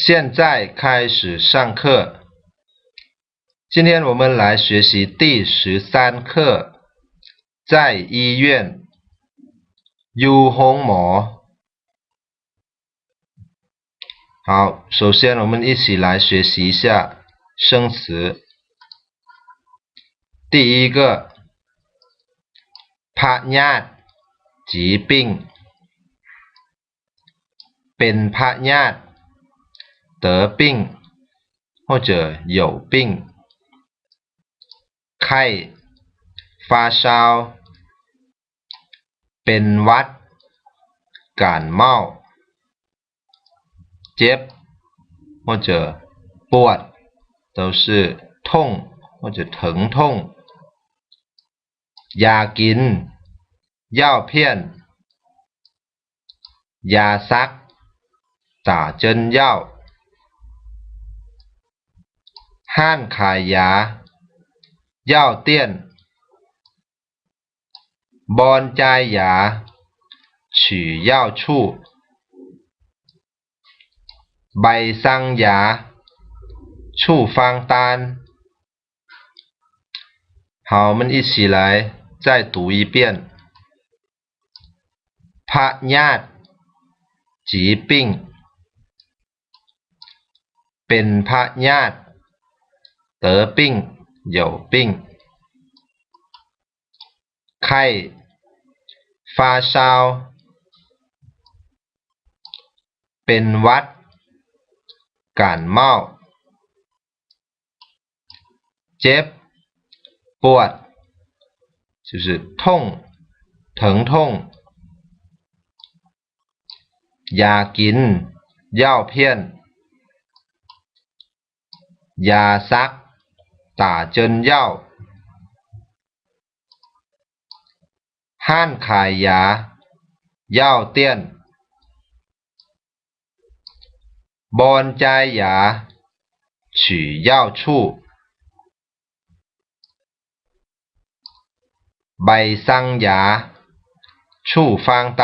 现在开始上课。今天我们来学习第十三课，在医院，อยู่โฮງໝໍ。好，首先我们一起来学习一下生词。第一个，ພະຍາດ ຈີປິງ เป็นพยาธิ 得病 或者有病。 ໄຂ້ 发烧 เป็นหวัด 感冒。 ເຈັບ 或者ปวด 都是痛 或者疼痛。 ຢາກິນ 药片。 ຢາສັກ 打针药。 ຮ້ານຂາຍຢາ 药店。 ບ່ອນຈ່າຍຢາ 取药处。 ໃບສັ່ງຢາ 处方单。 好，我们一起来再读一遍。 ພະຍາດ ຈີປິງ เป็นพยาธิ 得病 有病。 ໄຂ້ 发烧 เป็นหวัด 感冒。 ເຈັບ ປວດ 就是痛 疼痛。 ຢາກິນ 药片。 ຢາສັກ 打针药。 ຮ້ານຂາຍຢາ 药店。 ບ່ອນຈ່າຍຢາ 取药处。 ໃບສັ່ງຢາ 处方单。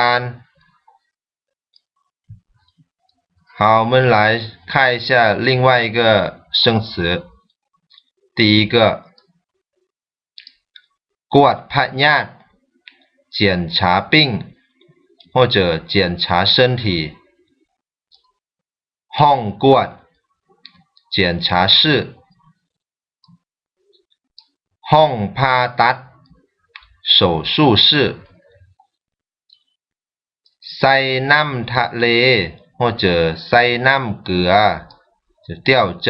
好，我们来看一下另外一个生词。第一个， ກວດພະຍາດ 检查病 或者检查身体。 ຫ້ອງກວດ 检查室。 ຫ້ອງຜ່າຕັດ 手术室。 ໃສ່ນ້ຳທະເລ 或者ໃສ່ນ້ຳເກືອ 就吊针。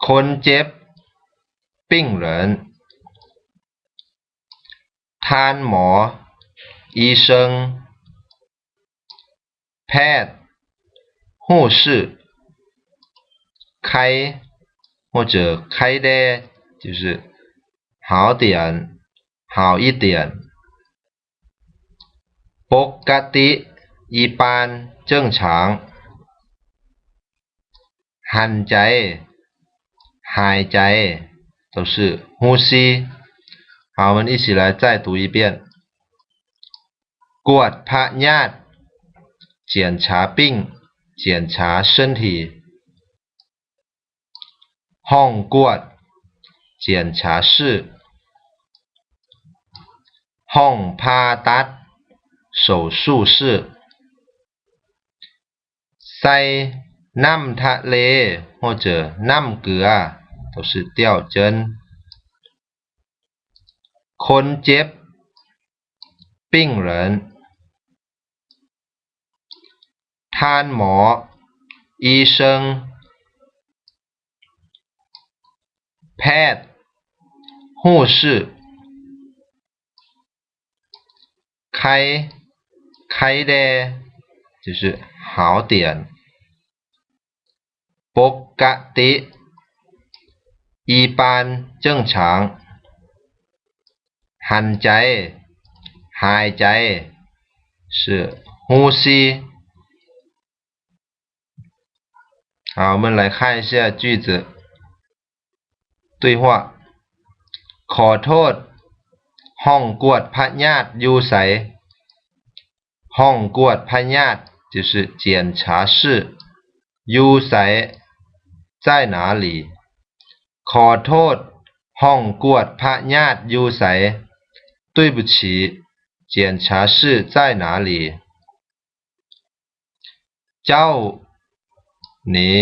ຄົນເຈັບ 病人。 ທ່ານໝໍ 医生。 ແພດ 护士。 ໄຂ້ 或者ໄຂ້ແດ່ 就是好点 好一点。 ປົກກະຕິ 一般 正常。 ຫັນໃຈ ຫາຍໃຈ 都是呼吸。 好，我们一起来再读一遍。 ກວດພະຍາດ 检查病 检查身体。 ຫ້ອງກວດ 检查室。 ຫ້ອງຜ່າຕັດ 手术室。 ໃສ່ນ້ຳທະເລ 或者ນ້ຳເກືອ 都是吊针。 ຄົນເຈັບ 病人。 ທ່ານໝໍ 医生。 ແພດ 护士。 ໄຂ້ ໄຂ້ແດ່ 就是好点。 ປົກກະຕິ 一般 正常。 ຫັນໃຈ ຫາຍໃຈ 是呼吸。 好，我们来看一下句子。 对话。 ຂໍໂທດ ຫ້ອງກວດພະຍາດຢູ່ໃສ? ຫ້ອງກວດພະຍາດ就是检查室 ຢູ່ໃສ 在哪里 ຂໍໂທດ ຫ້ອງກວດພະຍາດຢູ່ໃສ 对不起 检查室在哪里 ເຈົ້ານີ້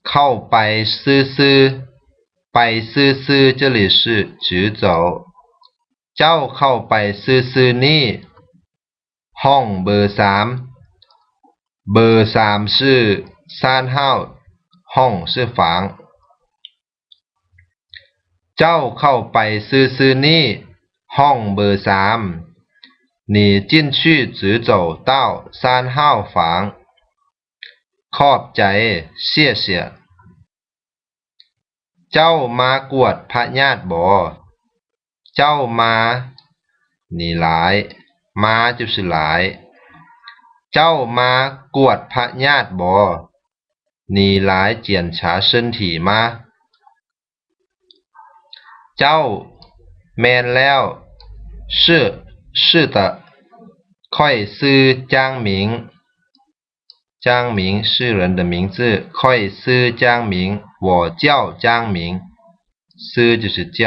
ເຂົ້າໄປຊື່ໆ ໄປຊື່ໆ 这里是直走 ເຈົ້າເຂົ້າໄປຊື່ໆນີ້ ຫ້ອງເບີສາມ ເບີສາມຊື່ຊານເຮົາ ຫ້ອງຊື່ຝາງ ເຈົ້າເຂົ້າໄປຊື່ໆນີ້ ຫ້ອງເບີສາມ 你进去直走到三号房 ຂອບໃຈ 谢谢 ເຈົ້າມາກວດພະຍາດບໍ? ເຈົ້າມາ 你来 ມາ 就是来 ເຈົ້າມາກວດພະຍາດບໍ? 你来检查身体吗? ເຈົ້າ ແມ່ນແລ້ວ 是 是的 ຂ້ອຍຊື່ຈາງມິງ จางหมิง ชื่อ人的名字 ຂ້ອຍຊື່ຈາງມິງ 我叫张明 ຊື່ 就是叫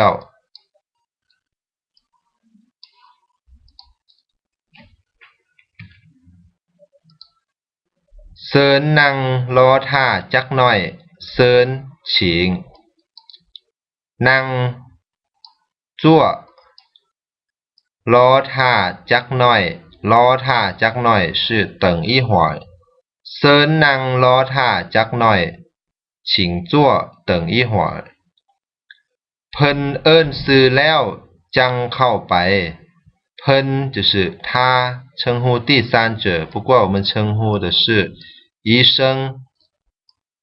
ເຊີນນັ່ງລໍຖ້າຈັກໜ້ອຍ ເຊີນ 请 ນັ່ງ 坐 ລໍຖ້າຈັກໜ້ອຍ ລໍຖ້າຈັກໜ້ອຍ 是等一会儿 ເຊີນນັ່ງລໍຖ້າຈັກໜ້ອຍ 请坐等一会儿 ເພິ່ນເອີ້ນຊື່ແລ້ວຈັ່ງເຂົ້າໄປ ເພິ່ນ 就是他 称呼第三者 不过我们称呼的是医生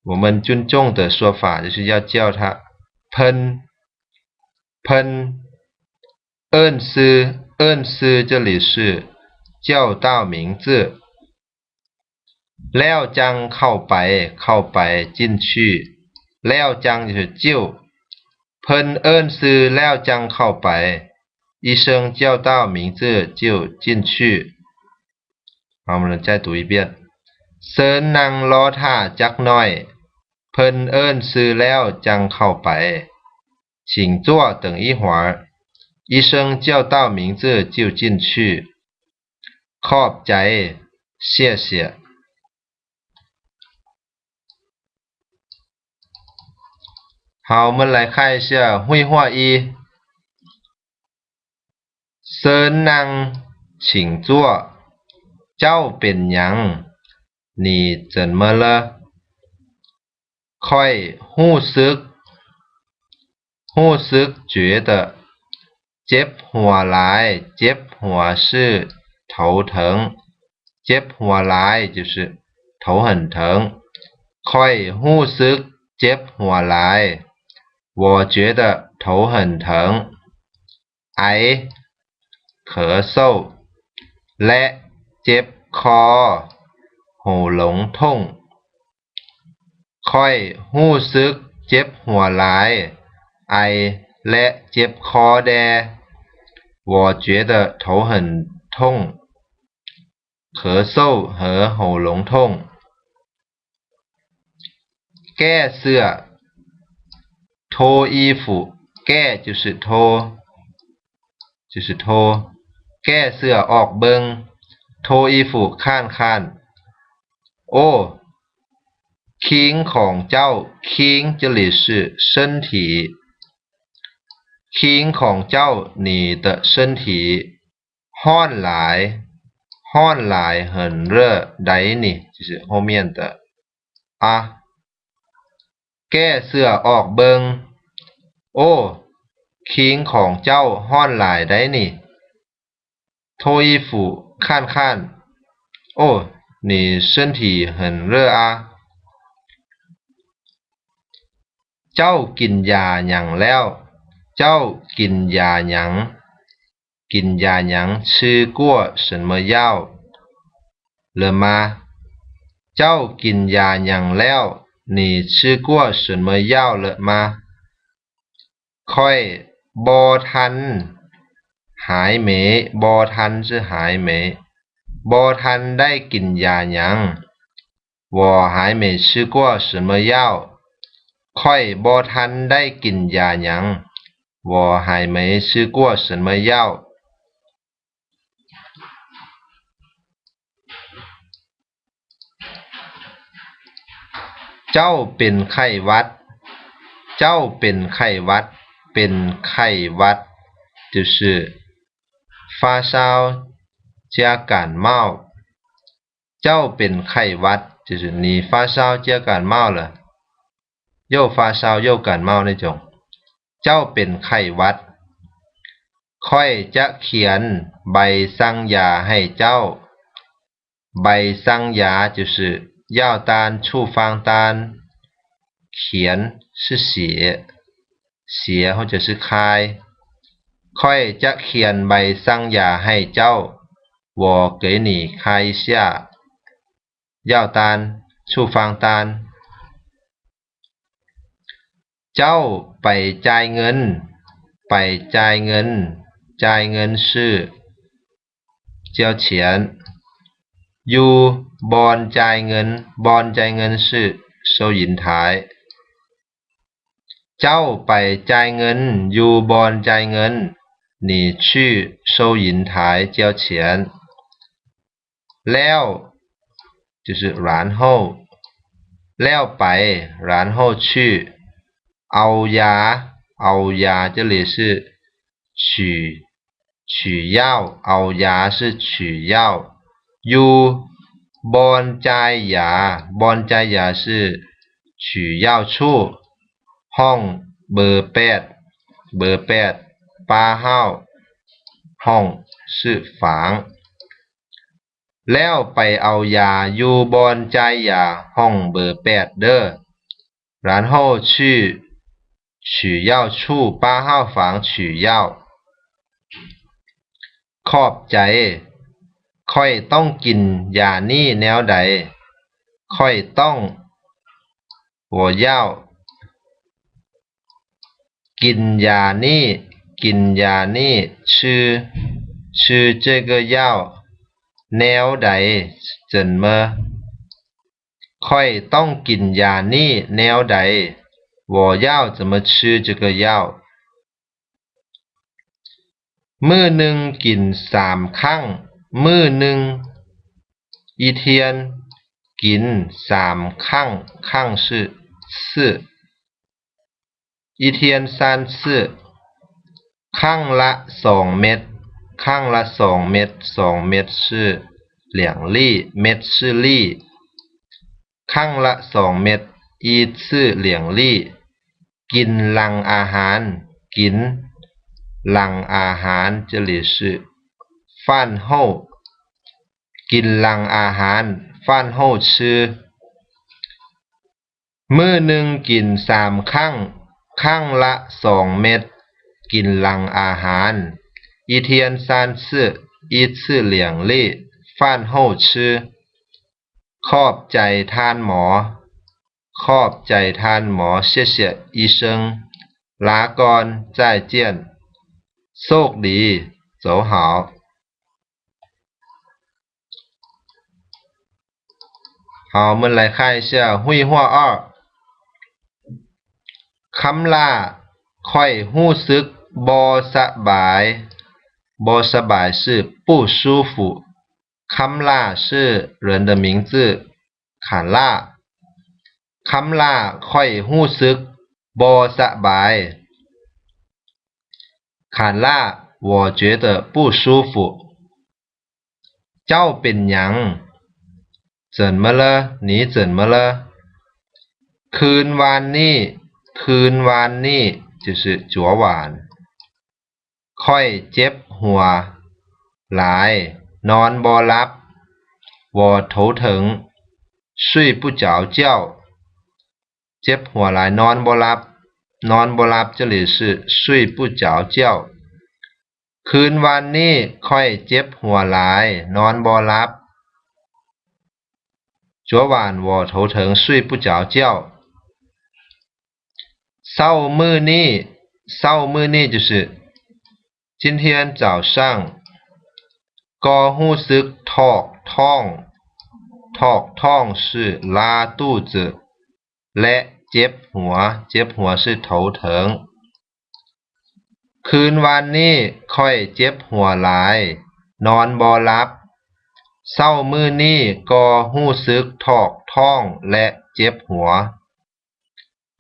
我们尊重的说法就是要叫他 ເພິ່ນ ເພິ່ນ ເອີ້ນຊື່ ເອີ້ນຊື່ 这里是叫到名字 ແລ້ວຈັ່ງເຂົ້າໄປ ເຂົ້າໄປ 进去 ແລ້ວຈັ່ງ 就是就 ເພິ່ນເອີ້ນຊື່ແລ້ວຈັ່ງເຂົ້າໄປ 医生叫到名字就进去 好，我们再读一遍 ເຊີນນັ່ງລໍຖ້າຈັກໜ້ອຍ ເພິ່ນເອີ້ນຊື່ແລ້ວຈັ່ງເຂົ້າໄປ 请坐等一会儿 医生叫到名字就进去 ຂອບໃຈ 谢谢 好，我们来看一下会话一 ເຊີນນັ່ງ 请坐 ເຈົ້າເປັນຫຍັງ 你怎么了 ຂ້ອຍຮູ້ສຶກ ຮູ້ສຶກ 觉得 ເຈັບຫົວຫຼາຍ ເຈັບຫົວ 是头疼 ເຈັບຫົວຫຼາຍ 就是头很疼 ຂ້ອຍຮູ້ສຶກເຈັບຫົວຫຼາຍ 我觉得头很疼 ໄອ 咳嗽 ແລະ ເຈັບຄໍ 喉咙痛 ຂ້ອຍຮູ້ສຶກເຈັບຫົວຫຼາຍ ໄອ ແລະ ເຈັບຄໍແດ່ 我觉得头很痛 咳嗽和喉咙痛 ແກ້ເສື້ອ 脱衣服 ແກ້ 就是脱 就是脱 ແກ້ເສື້ອອອກເບິ່ງ 脱衣服看看 ໂອ້ ຄີງຂອງເຈົ້າ ຄີງ 这里是身体 ຄີງຂອງເຈົ້າ 你的身体 ຮ້ອນຫຼາຍ ຮ້ອນຫຼາຍ 很热 ໃດນີ້ 就是后面的 啊 ແກ້ເສື້ອອອກເບິ່ງ ໂອ້ ຄີງຂອງເຈົ້າຮ້ອນຫຼາຍໃດນີ້ 脱衣服看看 哦，你身体很热啊。 ເຈົ້າກິນຢາຫຍັງແລ້ວ? ເຈົ້າກິນຢາຫຍັງ? ກິນຢາຫຍັງ? 吃过什么药了吗? ເຈົ້າກິນຢາຫຍັງແລ້ວ? 你吃过什么药了吗? ຂ້ອຍບໍ່ທັນ 还没 ບໍ່ທັນ 是还没ບໍ່ທັນໄດ້ກິນຢາຫຍັງ 我还没吃过什么药 ຂ້ອຍບໍ່ທັນໄດ້ກິນຢາຫຍັງ 我还没吃过什么药 ເຈົ້າເປັນໄຂ້ຫວັດ ເຈົ້າເປັນໄຂ້ຫວັດ ເປັນໄຂ້ຫວັດ 就是发烧加感冒 ເຈົ້າເປັນໄຂ້ຫວັດ 就是你发烧加感冒了 又发烧又感冒那种 ເຈົ້າເປັນໄຂ້ຫວັດ ຂ້ອຍຈະຂຽນໃບສັ່ງຢາໃຫ້ເຈົ້າ ໃບສັ່ງຢາ 就是药单处方单 ຂຽນ 是写 写或者是开 ຂ້ອຍຈະຂຽນໃບສັ່ງຢາໃຫ້ເຈົ້າ 我给你开一下药单处方单 ເຈົ້າໄປຈ່າຍເງິນ ໄປຈ່າຍເງິນ จ่າຍເງິນ 是交钱 ຢູ່ບ່ອນຈ່າຍເງິນ ບ່ອນຈ່າຍເງິນ 是收银台 ເຈົ້າໄປຈ່າຍເງິນຢູ່ບ່ອນຈ່າຍເງິນ 你去收银台交钱 ແລ້ວ 就是然后 ແລ້ວໄປ 然后去 ເອົາຢາ ເອົາຢາ 这里是取 取药 ເອົາຢາ 是取药 ຢູ່ບ່ອນຈ່າຍຢາ ບ່ອນຈ່າຍຢາ 是取药处 ຫ້ອງເບີແປດ ເບີແປດ 八号 ຫ້ອງ 是房 ແລ້ວໄປເອົາຢາຢູ່ບ່ອນຈ່າຍຢາຫ້ອງເບີແປດເດີ້ 然后去取药处八号房取药 ຂອບໃຈ ຂ້ອຍຕ້ອງກິນຢານີ້ແນວໃດ ข้อยต้อง 我要 ກິນຢານີ້ ກິນຢານີ້ 吃吃这个药 ແນວໃດ 怎么 ຂ້ອຍຕ້ອງກິນຢານີ້ແນວໃດ 我要怎么吃这个药 ມື້ໜຶ່ງກິນສາມຄັ້ງ ມື້ໜຶ່ງ 一天 ກິນສາມຄັ້ງ ຄັ້ງ是四 一天三次 ຄັ້ງລະສອງເມັດ ຄັ້ງລະສອງເມັດ ສອງເມັດ 是两粒 ເມັດ 是粒 ຄັ້ງລະສອງເມັດ 一次两粒 ກິນຫຼັງອາຫານ ກິນຫຼັງອາຫານ 这里是饭后 ກິນຫຼັງອາຫານ 饭后吃 ມື້ໜຶ່ງກິນສາມຄັ້ງ ຄັ້ງລະສອງເມັດ ກິນຫຼັງອາຫານ 一天三次 一次两粒 饭后吃 ຂອບໃຈທ່ານໝໍ ຂອບໃຈທ່ານໝໍ 谢谢医生 ລາກ່ອນ 再见 ໂຊກດີ 走好 好，我们来看一下会话二。ຄຳຫຼ້າ ຂ້ອຍຮູ້ສຶກບໍ່ສະບາຍ ບໍ່ສະບາຍ 是不舒服 ຄຳຫຼ້າ 是人的名字 ຂານຫຼ້າ ຄຳຫຼ້າ ຂ້ອຍຮູ້ສຶກບໍ່ສະບາຍ ຂານຫຼ້າ 我觉得不舒服 ເຈົ້າເປັນຫຍັງ 怎么了 你怎么了 ຄືນວານນີ້ ຄືນວານນີ້ 就是昨晚 ຂ້ອຍເຈັບຫົວຫຼາຍ ນອນບໍ່ຫຼັບ 我头疼 睡不着觉 ເຈັບຫົວຫຼາຍ ນອນບໍ່ຫຼັບ ນອນບໍ່ຫຼັບ 这里是睡不着觉 ຄືນວານນີ້ຂ້ອຍເຈັບຫົວຫຼາຍ ນອນບໍ່ຫຼັບ 昨晚我头疼睡不着觉 ເຊົ້າມື້ນີ້ ເຊົ້າມື້ນີ້ 就是今天早上ກໍຮູ້ສຶກຖອກທ້ອງ ถอกท้อง 是拉肚子 ແລະ ເຈັບຫົວ ເຈັບຫົວ 是头疼. ຄືນວານນີ້ຂ້ອຍເຈັບຫົວຫຼາຍ ນອນບໍ່ຫຼັບ. ເຊົ້າມື້ນີ້ກໍຮູ້ສຶກຖອກທ້ອງ ແລະ ເຈັບຫົວ.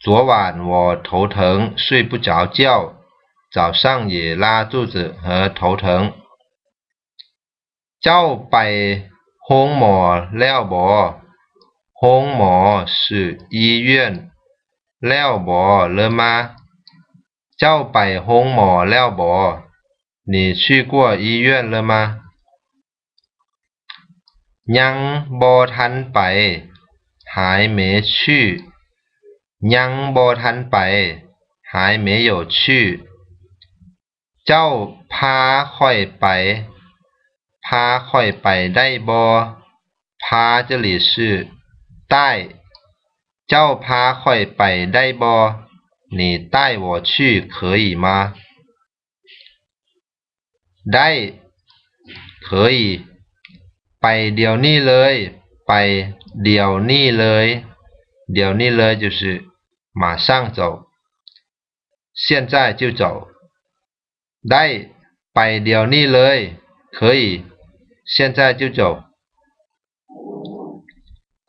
昨晚我头疼，睡不着觉，早上也拉肚子和头疼。 ເຈົ້າໄປໂຮງໝໍແລ້ວບໍ? ໂຮງໝໍ 是医院 ແລ້ວບໍ 了吗? ເຈົ້າໄປໂຮງໝໍແລ້ວບໍ? 你去过医院了吗? ຍັງບໍ່ທັນໄປ 还没去. ຍັງບໍ່ທັນໄປ 还没有去. ເຈົ້າພາຂ້ອຍໄປ ພາຂ້ອຍໄປໄດ້ບໍ່? พา这里是带. ເຈົ້າພາຂ້ອຍໄປໄດ້ບໍ່? 你带我去可以吗? ໄດ້ 可以. ໄປດຽວນີ້ເລີຍ ໄປດຽວນີ້ເລີຍ ດຽວນີ້ເລີຍ 就是马上走 现在就走. ໄດ້ ໄປດຽວນີ້ເລີຍ 可以 现在就走.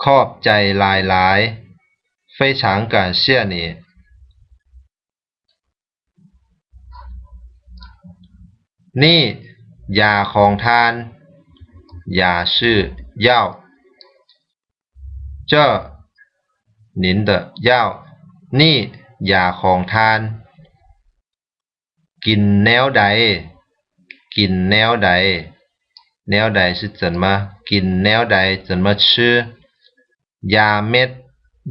ຂອບໃຈຫຼາຍໆ 非常感谢你. ນີ້ ຢາຂອງທ່ານ ยา是药. 这您的药. ນີ້ ຢາຂອງທ່ານ. ກິນແນວໃດ? ກິນແນວໃດ? ແນວໃດ 是怎么? ກິນແນວໃດ 怎么吃? ຢາເມັດ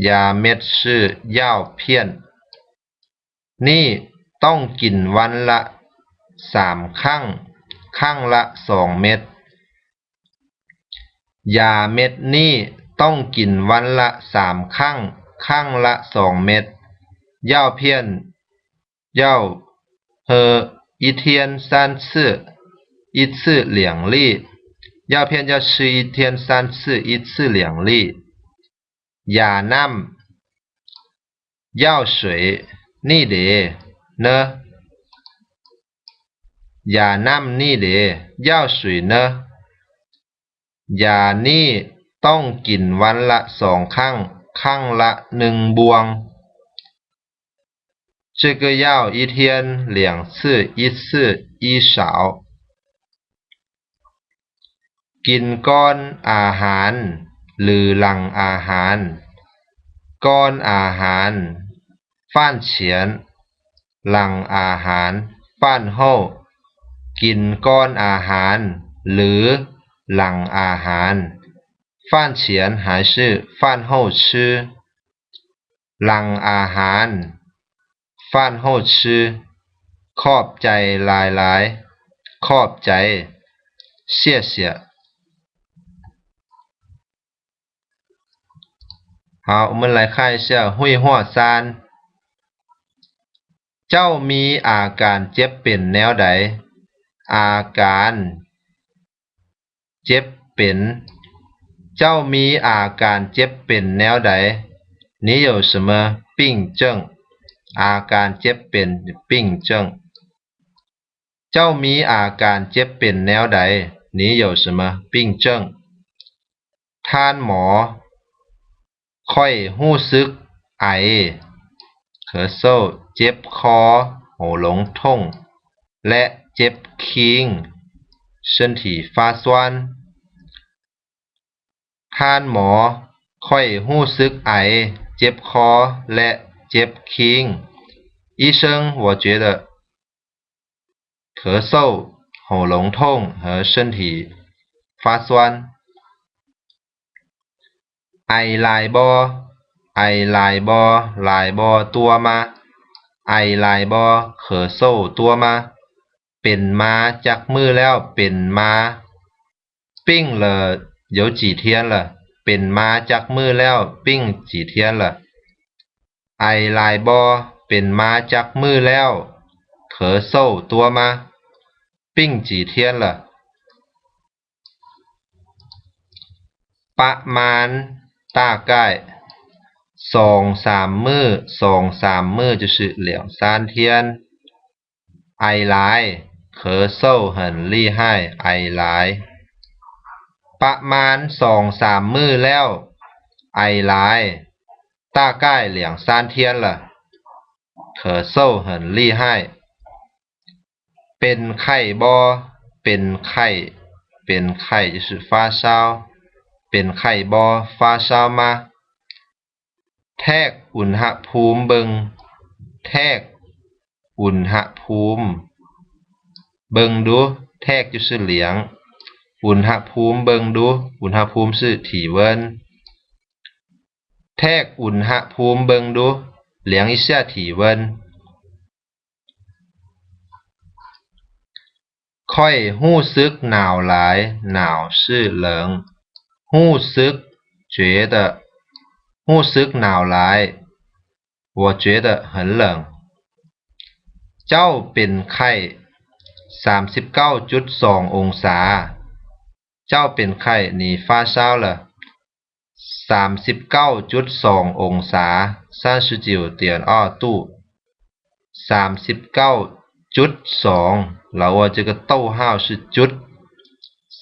ຢາເມັດ 是药片. ນີ້ຕ້ອງກິນວັນລະສາມຄັ້ງ ຄັ້ງລະສອງເມັດ. ຢາເມັດນີ້ຕ້ອງກິນວັນລະສາມຄັ້ງ ຄັ້ງລະສອງເມັດ. 药片要喝一天三次，一次两粒。药片要吃一天三次，一次两粒。 ຢານ້ຳ 药水 ນີ້ເດ ເນີ ຢານ້ຳນີ້ເດ 药水呢. ຢານີ້ຕ້ອງກິນວັນລະສອງຄັ້ງ ຄັ້ງລະໜຶ່ງບ່ວງ. 这个药一天两次，一次一勺。 ກິນກ່ອນອາຫານ ຫຼື ຫຼັງອາຫານ? ກ່ອນອາຫານ 饭前. ຫຼັງອາຫານ 饭后. ກິນກ່ອນອາຫານ ຫຼື ຫຼັງອາຫານ? 饭前还是饭后吃？ ຫຼັງອາຫານ 饭后吃. ຂອບໃຈຫຼາຍໆ ຂອບໃຈ 谢谢. 好，我们来看一下会话三。 ເຈົ້າມີອາການເຈັບເປັນແນວໃດ? ອາການ ເຈັບເປັນ. ເຈົ້າມີອາການເຈັບເປັນແນວໃດ? 你有什么病症？ ອາການເຈັບເປັນ 病症. ເຈົ້າມີອາການເຈັບເປັນແນວໃດ? 你有什么病症？ ທ່ານໝໍ ຂ້ອຍຮູ້ສຶກໄອ 咳嗽 ເຈັບຄໍ 喉咙痛 ແລະ ເຈັບຄີງ 身体发酸. ທ່ານໝໍ ຂ້ອຍຮູ້ສຶກໄອ ເຈັບຄໍ ແລະ ເຈັບຄີງ. 医生，我觉得 咳嗽、喉咙痛和身体发酸。 ໄອຫຼາຍບໍ່? ໄອຫຼາຍບໍ່? ຫຼາຍບໍ່ຕົວະມາ? ໄອຫຼາຍບໍ່? 咳嗽ຕົວະມາ? ເປັນມາຈັກມື້ແລ້ວ? ເປັນມາ 病了有几天了？ ເປັນມາຈັກມື້ແລ້ວ? 病几天了？ ໄອຫຼາຍບໍ່? ເປັນມາຈັກມື້ແລ້ວ? 咳嗽ຕົວະມາ? 病几天了？ ປະມານ 大概 ສອງສາມມື້ ສອງສາມມື້ 就是两三天 ໄອຫຼາຍ 咳嗽很厉害 ໄອຫຼາຍ ປະມານສອງສາມມື້ແລ້ວ ໄອຫຼາຍ 大概两三天了 咳嗽很厉害 ເປັນໄຂ້ບໍ່ ເປັນໄຂ້ ເປັນໄຂ້ 就是发烧 ເປັນໄຂ້ບໍ່ 发烧吗 ແທກອຸນຫະພູມເບິ່ງ ແທກອຸນຫະພູມເບິ່ງດູ ແທກ 就是量 ອຸນຫະພູມເບິ່ງດູ ອຸນຫະພູມ 是体温 ແທກອຸນຫະພູມເບິ່ງດູ 量一下体温 ຂ້ອຍຮູ້ສຶກໜາວຫຼາຍ หนาว 是冷 ຮູ້ສຶກ 觉得 ຮູ້ສຶກໜາວຫຼາຍ 我觉得很冷 ເຈົ້າເປັນໄຂ້ ສາມສິບເກົ້າຈຸດສອງອົງສາ ເຈົ້າເປັນໄຂ້ 你发烧了 ສາມສິບເກົ້າຈຸດສອງອົງສາ 三十九点二度 ສາມສິບເກົ້າຈຸດສອງ 然后这个逗号是จุด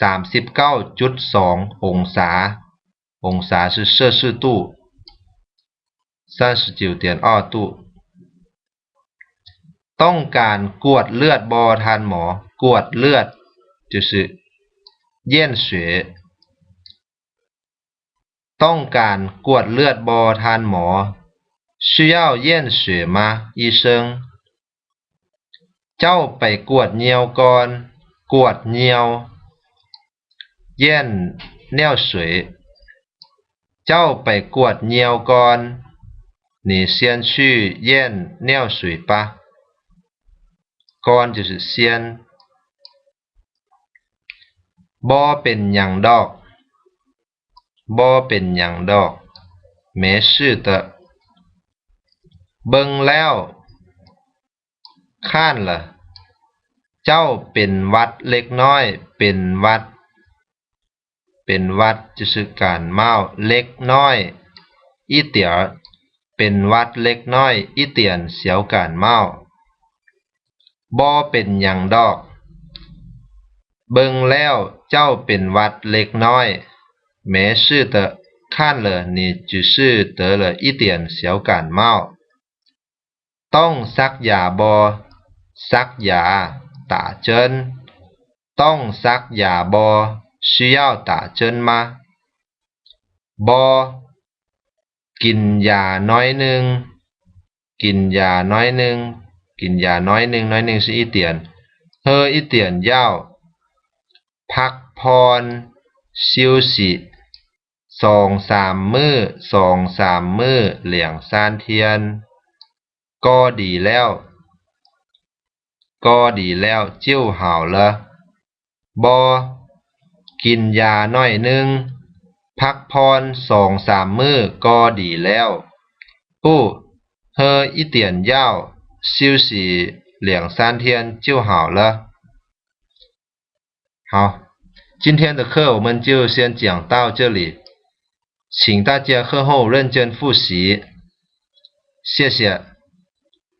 ສາມສິບເກົ້າຈຸດສອງອົງສາ ອົງສາ 是摄氏度 三十九点二度 ຕ້ອງການກວດເລືອດບໍ່ທ່ານໝໍ ກວດເລືອດ 就是验血 ຕ້ອງການກວດເລືອດບໍ່ທ່ານໝໍ 需要验血吗医生 ເຈົ້າໄປກວດຍ່ຽວກ່ອນ ກວດຍ່ຽວ 验尿水 ເຈົ້າໄປກວດຍ່ຽວກ່ອນ 你先去验尿水吧 ກ່ອນ 就是先 ບໍ່ເປັນຫຍັງດອກ ບໍ່ເປັນຫຍັງດອກ 没事的 ເບິ່ງແລ້ວ 看了 ເຈົ້າເປັນຫວັດເລັກນ້ອຍ ເປັນຫວັດ ເປັນຫວັດ 就是感冒 ເລັກນ້ອຍ 一点儿 ເປັນຫວັດເລັກນ້ອຍ 一点小感冒 ບໍ່ເປັນຫຍັງດອກ ເບິ່ງແລ້ວເຈົ້າເປັນຫວັດເລັກນ້ອຍ 没事的 看了你只是得了一点小感冒 ຕ້ອງສັກຢາບໍ່ ສັກຢາ 打针 ຕ້ອງສັກຢາບໍ່ 需要打针吗 ບໍ່ ກິນຢາໜ້ອຍໜຶ່ງ ກິນຢາໜ້ອຍໜຶ່ງ ກິນຢາໜ້ອຍໜຶ່ງ ໜ້ອຍໜຶ່ງ 是一点 喝一点药 ພັກຜ່ອນ 休息 ສອງສາມມື້ ສອງສາມມື້ 两三天 ກໍດີແລ້ວ ກໍດີແລ້ວ 就好了 ບໍ່ ກິນຢາໜ້ອຍໜຶ່ງ ພັກຜ່ອນສອງສາມມື້ ກໍດີແລ້ວ 不 喝一点药 休息两三天就好了 好，今天的课我们就先讲到这里，请大家课后认真复习，谢谢，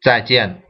再见。